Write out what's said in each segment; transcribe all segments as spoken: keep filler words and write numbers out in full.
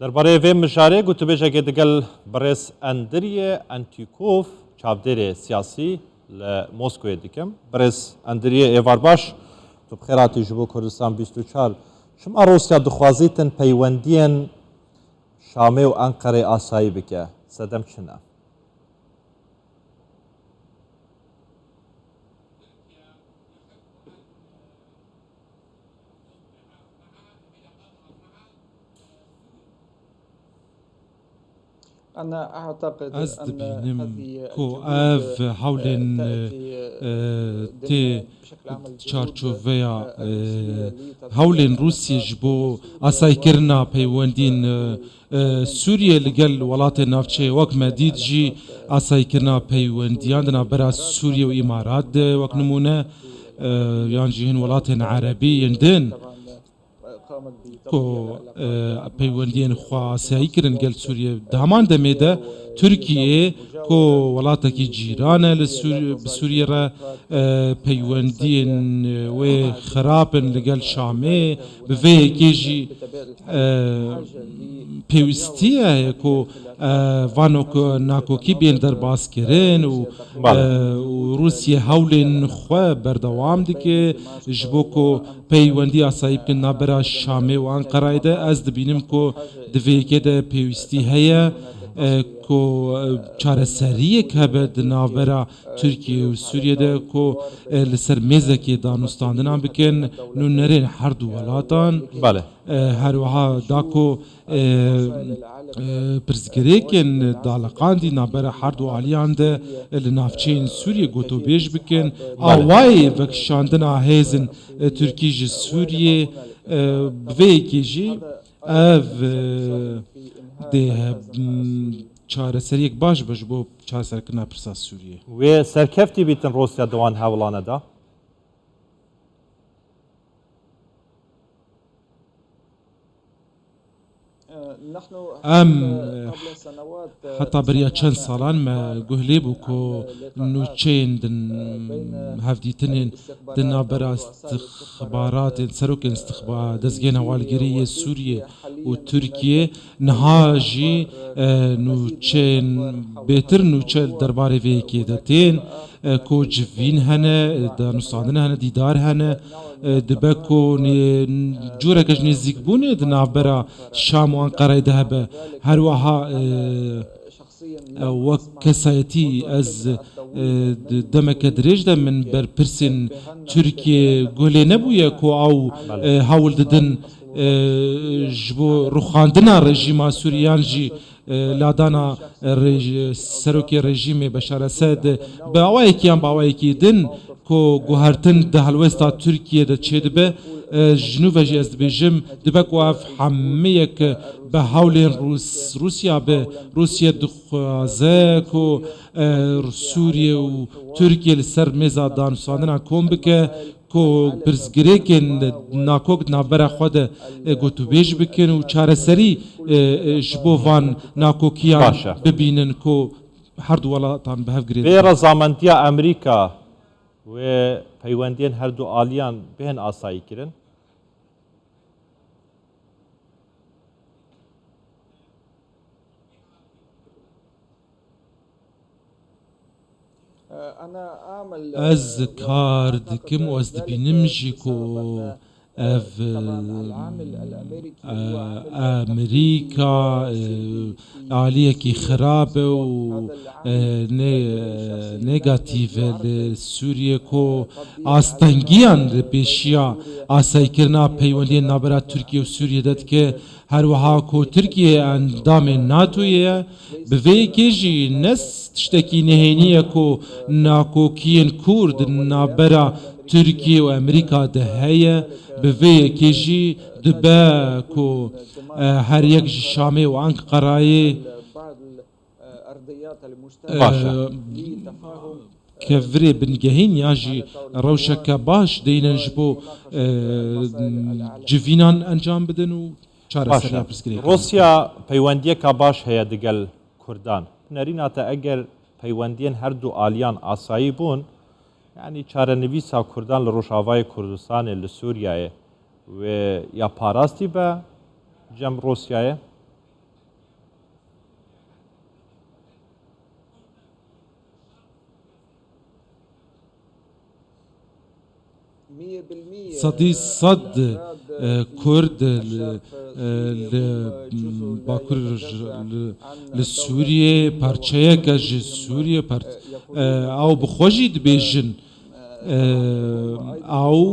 Derbarê vê mijarê gotûbêjekê digel birêz Endiriyê Entîkov, çavdêrê siyasî li Moskowê dikim. Birêz Endiriyê, êvar baş. Tu bi xêr hatî ji bo Kurdistan bîst û çar. Çima Rûsya dixwazîtin peywendiyên Şamê û Enqerê asayî bike? Sedem çi ne? Ez dibînim ku ev hewlên, e, tê çarçoveya, e, hewlên Rûsiyê ji bo asayîkirina peywendiyên, e, e, Sûriyê li gel welatên navçeyê, wek me dît jî asayîkirina peywendiyan di navbera Sûriyê û Îmarat de, wek nimûne, e, yan jî hin welatên erebî yên din ku, e, peywendiyên xwe asayî kirin gel Sûriyê. Di heman demê de Tirkiye ku welatekî cîran e li Sûr-, bi Sûriyê re, e, peywendiyên wê xirab in li gel Şamê. Bi vê yekê jî, e, pêwîstî heye ku, e, van ku nakokî bên derbazkirin û, Bale. e, û Rûsye hewlên xwe berdewam dike ji bo ku peywendî asayî bikin navbera Şamê û Enqerayê de. Ez dibînim ku di vê yekê de pêwîstî heye, e, ku, e, çareseriyek hebe di navbera Tirkiye û Sûriye de ku, e, li ser mêzekê danûstandinan bikin nûnerên her du welatan. Bale. E, her wiha da ku, e, e, pirsgirêkên daliqandî navbera her du aliyan de, e, li navçeyên Sûriyê gotobêj bikin. Bale. Awayê vekişandina hêzên, e, Tirkî ji Sûriyê, e, bi vê yekê jî ev, e, dê he, m, çareseriyek baş be ji bo çareserkirina pirsa Sûriyê. Wê serkeftî bîtin Rûsya di wan hewlane de? Em, e, heta beriya çend salan me guh lê bû ku nûçeyên din hevdîtinên di navbera istixbaratên, serokên istixba-, dezgehên hewalgirî yê Sûriyê û Tirkiyê niha jî, e, nûçeyên bêtir nûçe li derbarê vê yekê de tên, e, ku civîn hene, e, danûstandin hene, dîdar hene, e, dibe ku nê-, cureke ji nêzîkbûnê di navbera Şam û Enqereyê de hebe. Her wiha, e, e, wek kesayetî ez, e, di demeke dirêj de min berpirsên Tirkiyê guh lê nebûye ku ew, Belê. e, hewl didin, e, ji bo ruxandina rejîma Sûrî yan jî, e, ladana rej-, serokê rejîmê Beşar Esed bi awayekî yan bi awayekî din ku guhertin di helwesta Tirkiyê de çêdibe, e, ji nû ve jî ez dibêjim, dibe ku ev hemiyek bi hewlên Rûs-, Rûsya be. Rûsya dixwaze ku, e, Sûriye û Tirkiye li ser mêza danûstandina kom bike, ku pirsgirêkên nakok di navbera xwe de, e, gotûbêj bikin û çareserî, e, e, ji bo van nakokiyan Baş e. bibînin ku her du welatan bi hev girêdin. Vê rezamendiya Amerîka wê peywendiyên her du aliyan bihên asayî kirin. Ez kar dikim û ez dibînim jî ku ev, e, Amerîka, e, aliyekî xirab e û, e, ne-, negatîf e li Sûriyê ku astengiyan li pêşiya asaykirina peywendiyên navbera Tirkiye û Sûriyê de dike. Her wiha ku Tirkiye endamê NATOyê ye, bi vê yekê jî ne s-, tiştekî nehênî ye ku nakokiyên kûr di navbera Tirkiye û Amerîka de heye. Bi vê yekê jî dibe ku, e, her yek ji Şamê û Enqerayê, e, Baş e. kevirê bingehîn yan jî rewşeke baş deynin ji bo, e, civînan encam bidin û Baş e. çareseriya pirsgirêkan. Rûsya peywendiyeka baş heye digel Kurdan. Nerîna te eger peywendiyên her du aliyan asayî bûn, yanî çarenivîsa Kurdan li Rojavayê Kurdistanê, li Sûriyeyê wê ya parastî be cem Rûsyayê? Sedî sed, e, Kurd li, e, li, m, Bakur, li, li Sûriyê parçeyeke ji Sûriyê par-, e, ew bi xwe jî dibêjin, e, ew,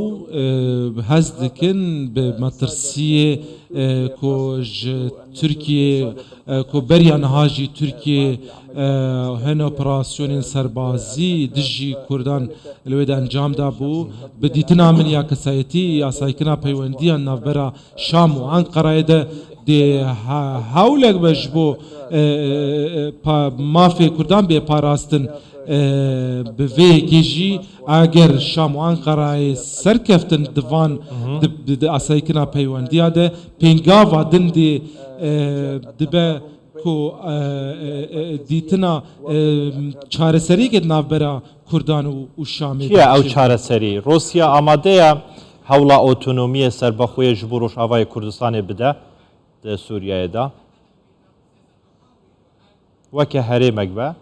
e, hez dikin bi metirsiyê, e, ku ji Tirkiyê, e, ku beriya niha jî Tirkiyê, e, hin operasyonên serbazî dijî Kurdan li wê de encam dabû. Bi dîtina min ya kesayetî, yasaykirina peywendiya navbera Şam û Enqerayê de dê he-, hewlek be ji bo, e, e, e, pa-, mafê Kurdan bê parastin, e, bi vê yekê jî eger Şam û Enqerayê serkeftin di van, di, di, di asayikirina peywendiya de, pêngava din dê, e, dibe ku, e, e, e, dîtina, e, çareseriyekê di navbera Kurdan û, û Şamê Çi de ye ew çi? çareserî? Rûsya amade ye hewla otonomiyê serbexweyê ji bo Rojavayê Kurdistanê bide di Sûriyeyê de? Weke herêmek be.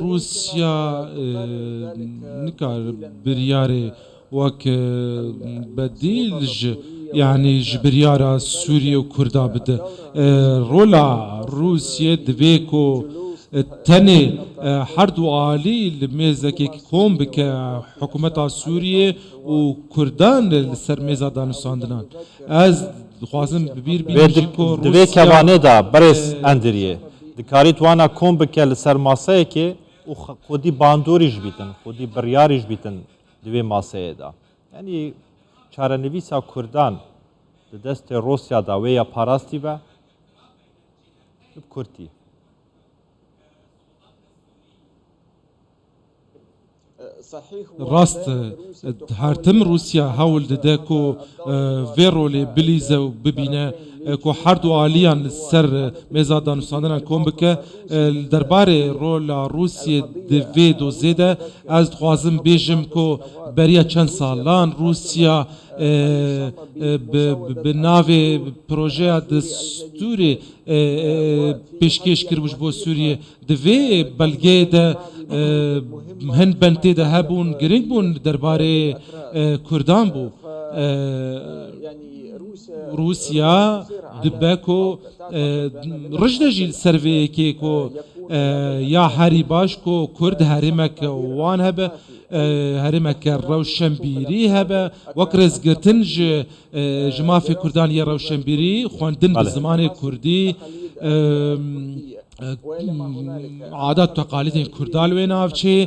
Rûsya, e, nikare biryarê wek, e, bedîl ji, yanî ji biryara Sûriye û Kurda bide. E, rola Rûsiyê divê ku, e, tenê, e, her du alî li mêzekê kom bike, hikûmeta Sûriye û Kurdan li ser mêza danûstandinan. Ez dixwazim bi bîr Vê bînim jî dik-, ku di vê Rûsya, kevanê de berêz e, Endiriyê, dikarît wana kom bike li ser maseyekê û x-, xwedî bandorî ji bîtin, xwedî biryarî ji bîtin di vê maseyê de. Yanî çarenivîsa Kurdan di destê Rûsya de wê ya parastî be, bi kurtî. Rast e, her tim Rûsya hewl dide ku, e, vê rolê bilîze û bibîne, e, ku her du aliyan li ser, e, mêza danûstandina kom bike. E, li derbarê rola Rûsiyê di vê dozê de ez dixwazim bêjim ku beriya çend salan Rûsya, e, e, bi, bi, bi navê projeya destûrê, e, e, pêşkêş kiribû ji bo Sûriyê. Di vê belgeyê de, e, hin bend tê de hebûn, girîng bûn, derbarê, e, Kurdan bû. E, Rûsya dibe ku, e, rij de jî li ser vê yekê ku, e, ya herî baş ku Kurd herêmeke wan hebe, e, herêmeke rewşenbîrî hebe, wek rêzgirtin ji, e, ji mafê Kurdan yê rewşenbîrî, xwendin bi Belê. zimanê Kurdî, e, e, adat û teqalîdên Kurda li wê navçeyê,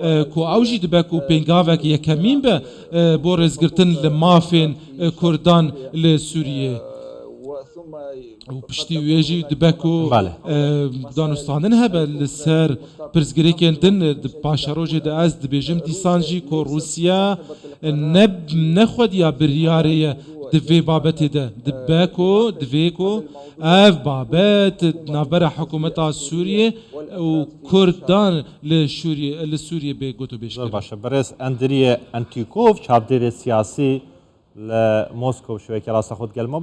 e, ku ew jî dibe ku pêngavek yekemîn be, e, bo rêzgirtin li mafên, e, Kurdan li Sûriyê. Û piştî wê jî dibe ku, Belê. e, danûstandin hebe li ser pirsgirêkên din, e, di paşerojê de ez dibêjim dîsan jî ku Rûsya, e, ne, ne xwediya biryarê ye di vê babetê de. Dibe ku, divê ku ev babet navbera hikûmeta Sûriyê û Kurdan li Şûriyê, li Sûriyê bê gotûbêj Zor kirin. Baş e. Birêz Endiriye Entîkov, çavdêrê siyasî li Moskow, şeveke rasta xwe digel me.